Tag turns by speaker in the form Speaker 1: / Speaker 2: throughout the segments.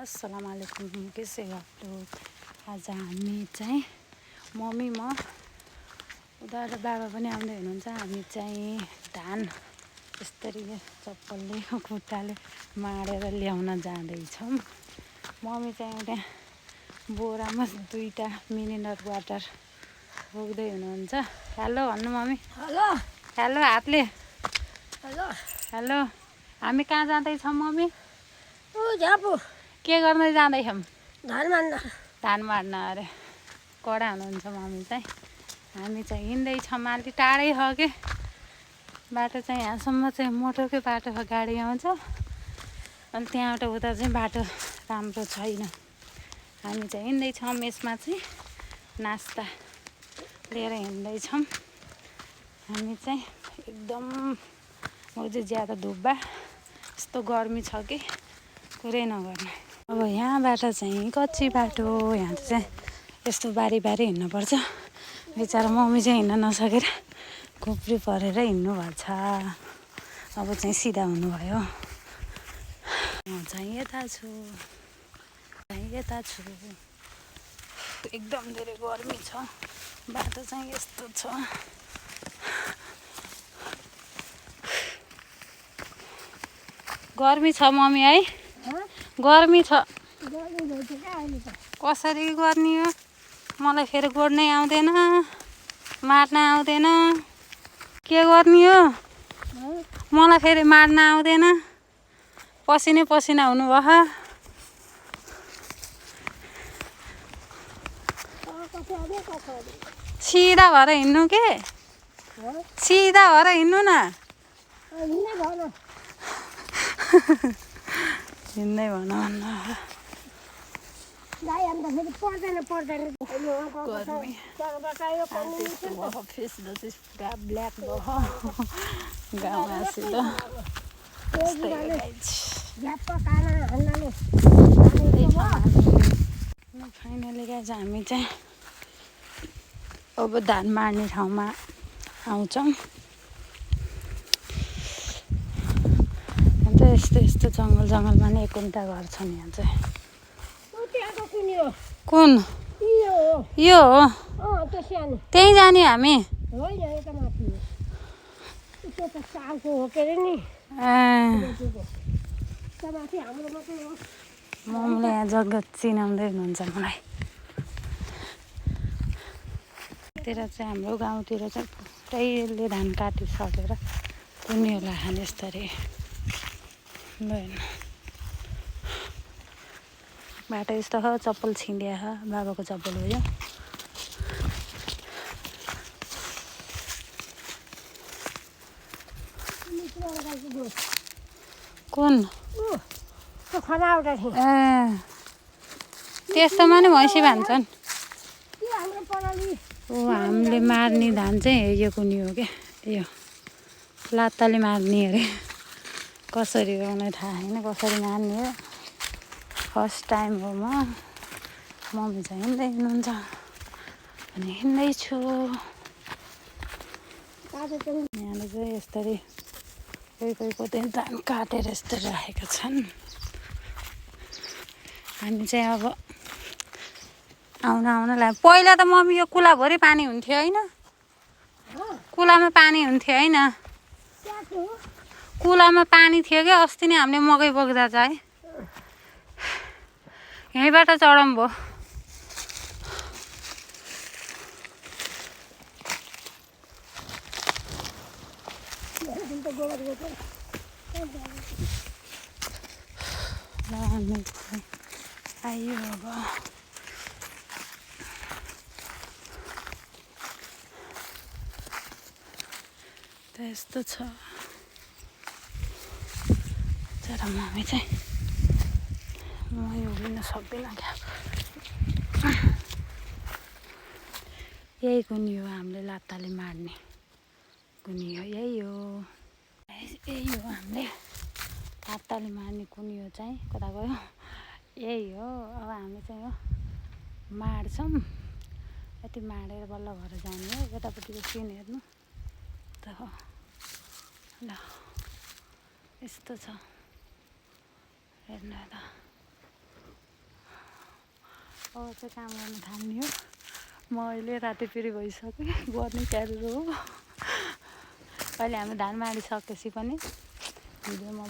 Speaker 1: अस्सलाम वालेकुम, कैसे हो आप लोग। आज हामी चाहिँ मम्मी म उता बाबा पनि आउँदै हुनुहुन्छ। हामी चाहिँ धान यसरी चप्पलले खुट्टाले माडेर ल्याउन जाँदैछौँ। मम्मी चाहिँ त्यहाँ बोरामा 2टा मिनरल वाटर बोक्दै हुनुहुन्छ। हेलो भन्नु मम्मी।
Speaker 2: हेलो
Speaker 1: हेलो हातले
Speaker 2: हेलो
Speaker 1: हेलो। हामी कहाँ जाँदैछौँ मम्मी?
Speaker 2: झापु
Speaker 1: के गर्दै जाँदैछौँ?
Speaker 2: धान मान्न।
Speaker 1: धान मार्न अरे कडा हुनुहुन्छ मम्मी चाहिँ। हामी चाहिँ हिँड्दैछौँ, अलि टाढै हो कि बाटो चाहिँ यहाँसम्म चाहिँ मोटरकै बाटो गाडी आउँछ अनि त्यहाँबाट उता चाहिँ बाटो राम्रो छैन। हामी चाहिँ हिँड्दैछौँ, यसमा चाहिँ नास्ता लिएर हिँड्दैछौँ। हामी चाहिँ एकदम अझै ज्यादा धुप यस्तो गर्मी छ कि कुरै नगर्ने। अब यहाँबाट चाहिँ कच्ची बाटो, यहाँ चाहिँ यस्तो बारी बारी हिँड्नुपर्छ। बिचरा मम्मी चाहिँ हिँड्न नसकेर खुप्री परेर हिँड्नु भएको छ। अब चाहिँ सिधा हुनुभयो। म चाहिँ यता छु, एकदम धेरै गर्मी छ। बाटो चाहिँ यस्तो छ। गर्मी छ मम्मी है, गर्मी छ। कसरी गर्ने हो? मलाई फेरि गोड्नै आउँदैन, मार्न आउँदैन। के गर्ने हो? मलाई फेरि मार्न आउँदैन। पसिनै पसिना हुनुभयो। सिधा भएर हिँड्नु के? सिधा भएर हिँड्नु न। हिँड्दै भन भन्नु। फेस जस्तै पुरा ब्ल्याक भयो गाउँमा आसित। फाइनली गाइज हामी चाहिँ अब धान मार्ने ठाउँमा आउँछौँ। अन्त यस्तो यस्तो जङ्गलमा नै एकुन्टा घर छन् यहाँ चाहिँ। कुन यो हो? त्यहीँ जाने हामी। मम्मीले यहाँ जग्गा चिनाउँदै हुनुहुन्छ मलाई। तिर चाहिँ हाम्रो गाउँतिर चाहिँ पुरैले धान काटिसकेर कुन्नीहरूलाई खाने यस्तरी भएन। बाटो यस्तो हो, चप्पल छिँडिया हो, बाबाको चप्पल हो यो। कुन त्यस्तोमा नि भैँसी भन्छन्। हामीले मार्ने धान चाहिँ यो कुनी हो क्या, यो लात्ताले मार्ने अरे। कसरी हो मलाई थाहा छैन, कसरी मार्ने हो। फर्स्ट टाइम हो मम्मी चाहिँ हिँड्दै हुनुहुन्छ अनि हिँड्दैछु। यहाँले चाहिँ यस्तरी कोही चाहिँ धान काटेर यस्तो राखेका छन्। हामी चाहिँ अब आउन लाग्यो। पहिला त मम्मी यो कुलाभरि पानी हुन्थ्यो होइन? कुलामा पानी हुन्थ्यो होइन? कुलामा पानी थियो क्या। अस्ति नै हामीले मकै बोक्दा चाहिँ यहीँबाट चढाउँ भयो। आइयो अब त्यस्तो छ। तर मम्मी चाहिँ म यो उभिन सक्दिनँ क्या। यही कुनी हो हामीले लात्ताले मार्ने कुनी हो, यही हो हामीले लात्ताले मार्ने कुनी हो चाहिँ। कता गयो? यही हो। अब हामी चाहिँ यो मार्छौँ। यति माडेर बल्ल भएर जाने हो। यतापट्टिको सिन हेर्नु त हो। ल यस्तो छ हेर्नु त। अब चाहिँ काम गर्न थाल्ने हो। म अहिले राति फेरि भइसकेँ, गर्ने क्यारेर हो। अहिले हामी धान माडिसकेपछि पनि भिडियोमा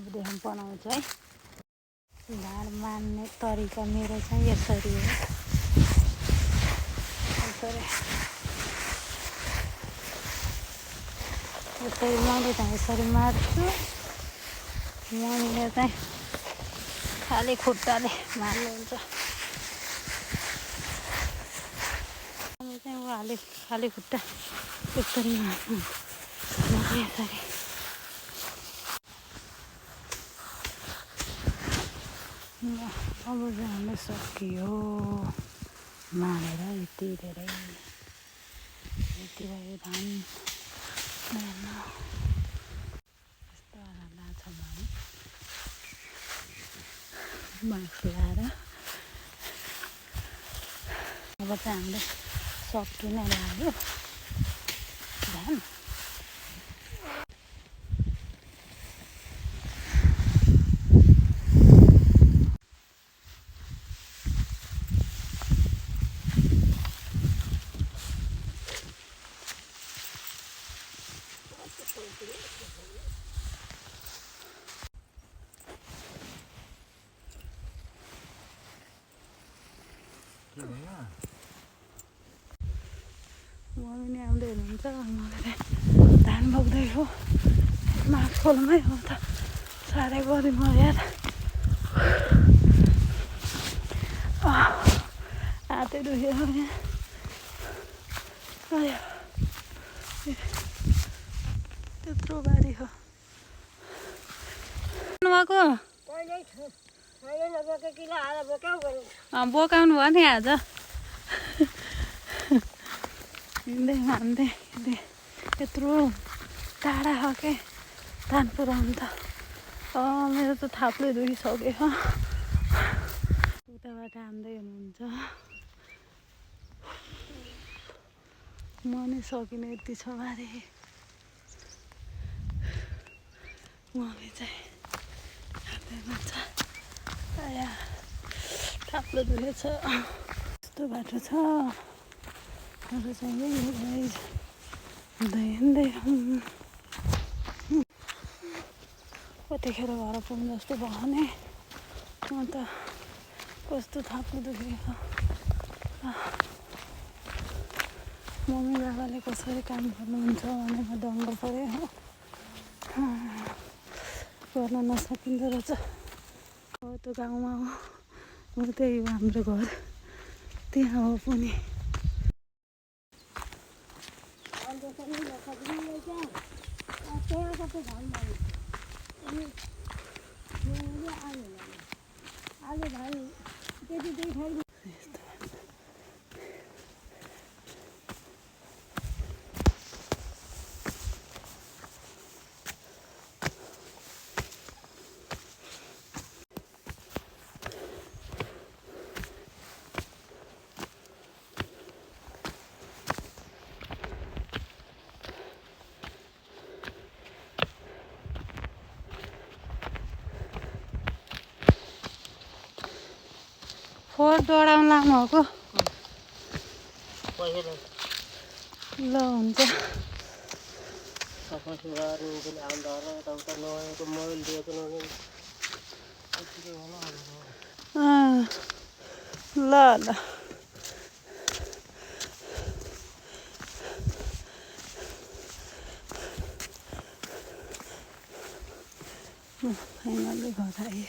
Speaker 1: बनाउँछु है। धान मान्ने तरिका मेरो चाहिँ यसरी हो। यसरी मैले चाहिँ यसरी मार्छु। मम्मीले चाहिँ खाली खुट्टाले मार्नुहुन्छ। मम्मी चाहिँ उहाँले खाली खुट्टा यसरी मार्नु। यसरी अब चाहिँ हामीले सकियो मानेर। यति धेरै यति भयो धान मार्न। यस्तो आराम छ माने मास्क लगाएर। अब चाहिँ हामीले सकिन लाग्यो धान। मम्मी नि आउँदै हुनुहुन्छ। मलाई धान बोक्दै हो माघ खोलमै हो त। साह्रै गऱ्यो म यार। हातै दुख्यो यहाँ। त्यत्रो बारी हो भएको। बोकाउनु भयो नि आज। हिँड्दै हान्दै यत्रो टाढा हो के धान पुऱ्याउनु त। मेरो त थाप्लै दुखिसक्यो। उताबाट हान्दै हुनुहुन्छ। म नै सकिने यति छ बारी। मम्मी चाहिँ हान्दै हुनुहुन्छ। थाप्लो दुखेछ। यस्तो बाटो छ। अरू चाहिँ यही हुँदै हिँड्दै कतिखेर घर पुग्नु जस्तो भयो नि। म त कस्तो थाप्लो दुखेको। मम्मी बाबाले कसरी काम गर्नुहुन्छ भनेर दङ्ग पऱ्यो हो। गर्न नसकिँदो रहेछ। हो त्यो गाउँमा हो त्यही हो हाम्रो घर। त्यहाँ हो पनि। फोहोर डढाउनु लानुभएको। ल हुन्छ। ल ल फाइनली घर आयो।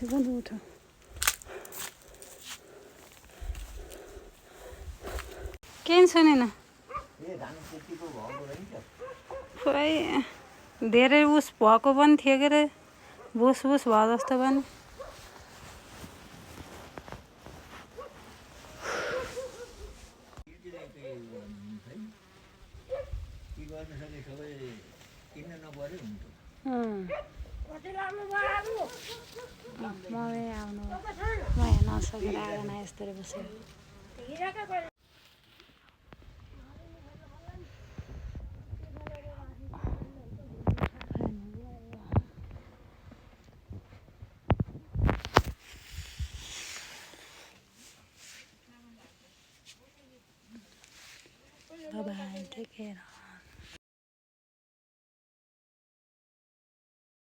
Speaker 1: पनि उठो। केही सुनेन। पुरै धेरै उस भएको पनि थियो के अरे। भुस भयो जस्तो पनि। म आउनु म यहाँ नसकेर आएन यस्तरी बसेर Bye bye, take care.